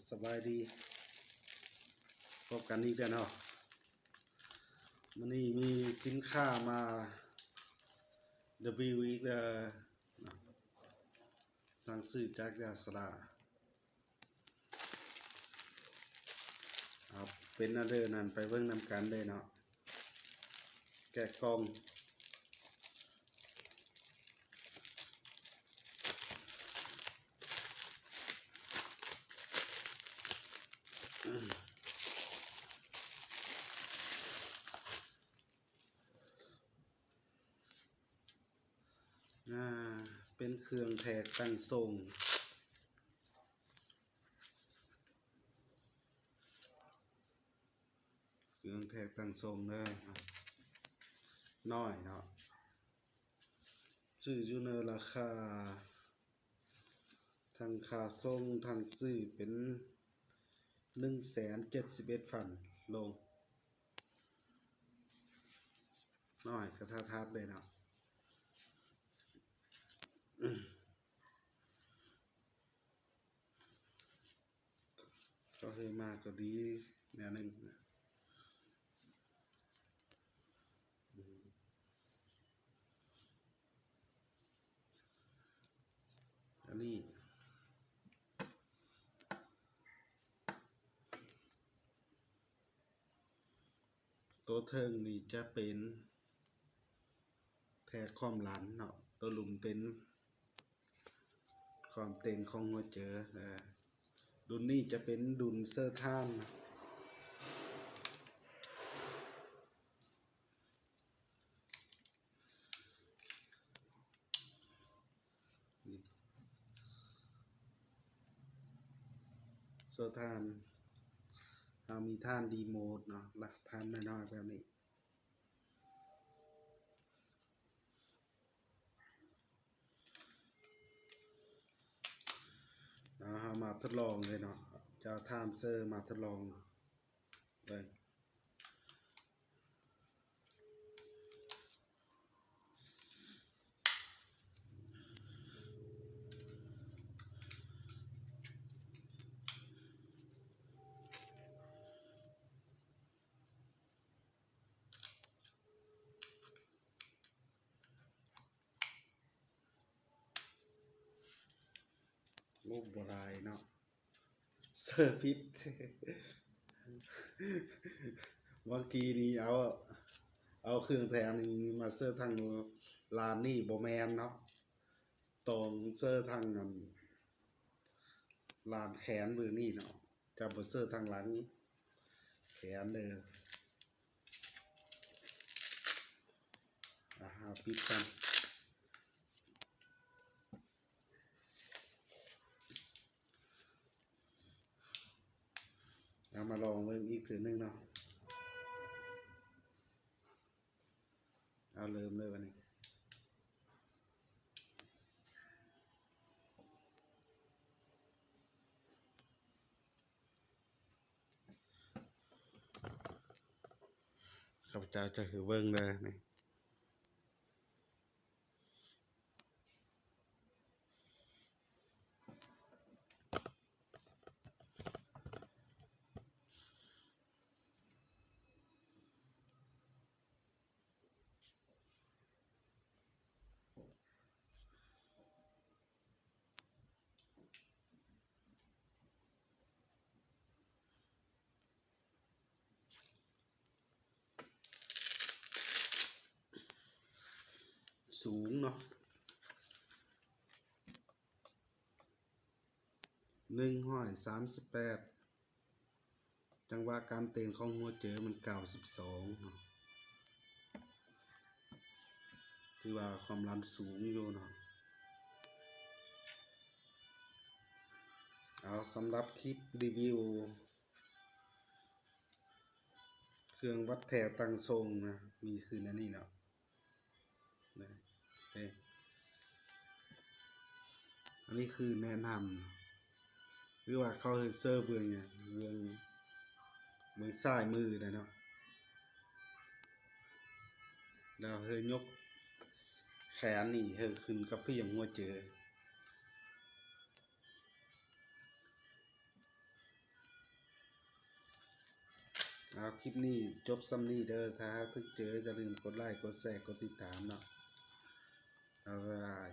ສະບາຍດີ ພົບກັນອີກແລ້ວເນາະ. ມື້ນີ້ມີສິນຄ້າມາຣີວິວອີກແລ້ວເນາະ, ສັ່ງຊື້ຈາກຢາສະຫຼາ. ເອົາ ເປັນແນວໃດນັ້ນ ໄປເບິ່ງນຳກັນເລີຍເນາະ. ແກະກ່ອງ. ອາ ເປັນເຄື່ອງແທກຕັ້ງສົ່ງ. ເຄື່ອງແທກຕັ້ງສົ່ງເດີ ນ້ອຍເນາະ. ຊື້ຢູ່ໃນລາຄາ ທັງຄ່າສົ່ງ ທັງຊື້ເປັນໜຶ່ງແສນເຈັດສິບເອັດພັນລົງ. ນ້ອຍກະທັດໆເລີຍເນາະ. ເຂົາເຮັດມາກະດີແນວໜຶ່ງນະ. ອັນນີ້ ໂຕເທິງນີ້ຈະເປັນແທກຄວາມຫຼັງເນາະ, ໂຕລຸ່ມເປັນຄວາມເຕັງຂອງຫົວເຈີ. ເອີ ດຸນນີ້ຈະເປັນດຸນເຊີທ່ານນະ. ເຊີທ່ານ ເຮົາມີທ່ານຣີໂມດເນາະ, ລະທ່ານນ້ອຍໆແບບນີ້. ເອົາ ເຮົາມາທົດລອງເລີຍເນາະ, ຈະເອົາທ່ານເຊີມາທົດລອງເບິ່ງ. ໂອ້ ບໍ່ຫຼາຍເນາະ. ເຊີຜິດ. ເມື່ອກີ້ນີ້ເອົາ ເອົາເຄື່ອງແທກນີ້ມາເຊີທາງລ້ານນີ້ບໍ່ແມ່ນເນາະ, ຕ້ອງເຊີທາງອັນລ້ານແຂນເບິ່ງນີ້ເນາະ, ຈະບໍ່ເຊີທາງຫຼັງແຂນເດີ. ອາ ເຮົາປິດກ່ອນ. ເອົາມາລອງເບິ່ງອີກເທື່ອໜຶ່ງເນາະ. ເອົາ ເລີ່ມເລີຍບາດນີ້. ຂ້າພະເຈົ້າຈະໃຫ້ເບິ່ງເດີນີ້. ສູງເນາະ ໜຶ່ງຮ້ອຍສາມສິບແປດ, ຈັງຫວະການເຕັ້ນຂອງຫົວໃຈມັນເກົ້າສິບສອງເນາະ, ຖືວ່າຄວາມດັນສູງຢູ່ເນາະ. ເອົາ ສຳລັບຄລິບຣີວິວ ເຄື່ອງວັດແທກຕັ້ງຊົງນະ ມີຄືແນວນີ້ເນາະ ນະ ເອີ ອັນນີ້ຄືແນະນຳ ຫຼືວ່າເຂົາໃຫ້ເຊີເບິ່ງ ເບິ່ງ ເບິ່ງຊ້າຍມືໄດ້ເນາະ, ແລ້ວໃຫ້ຍົກແຂນນີ້ໃຫ້ຂຶ້ນກັບຟຽງຫົວໃຈ. ເອົາ ຄລິບນີ້ຈົບສ່ຳນີ້ເດີ. ຖ້າຫາກຖືກໃຈ ຢ່າລືມກົດໄລ ກົດແຊ ກົດຕິດຕາມເນາະ. ບາຍບາຍ.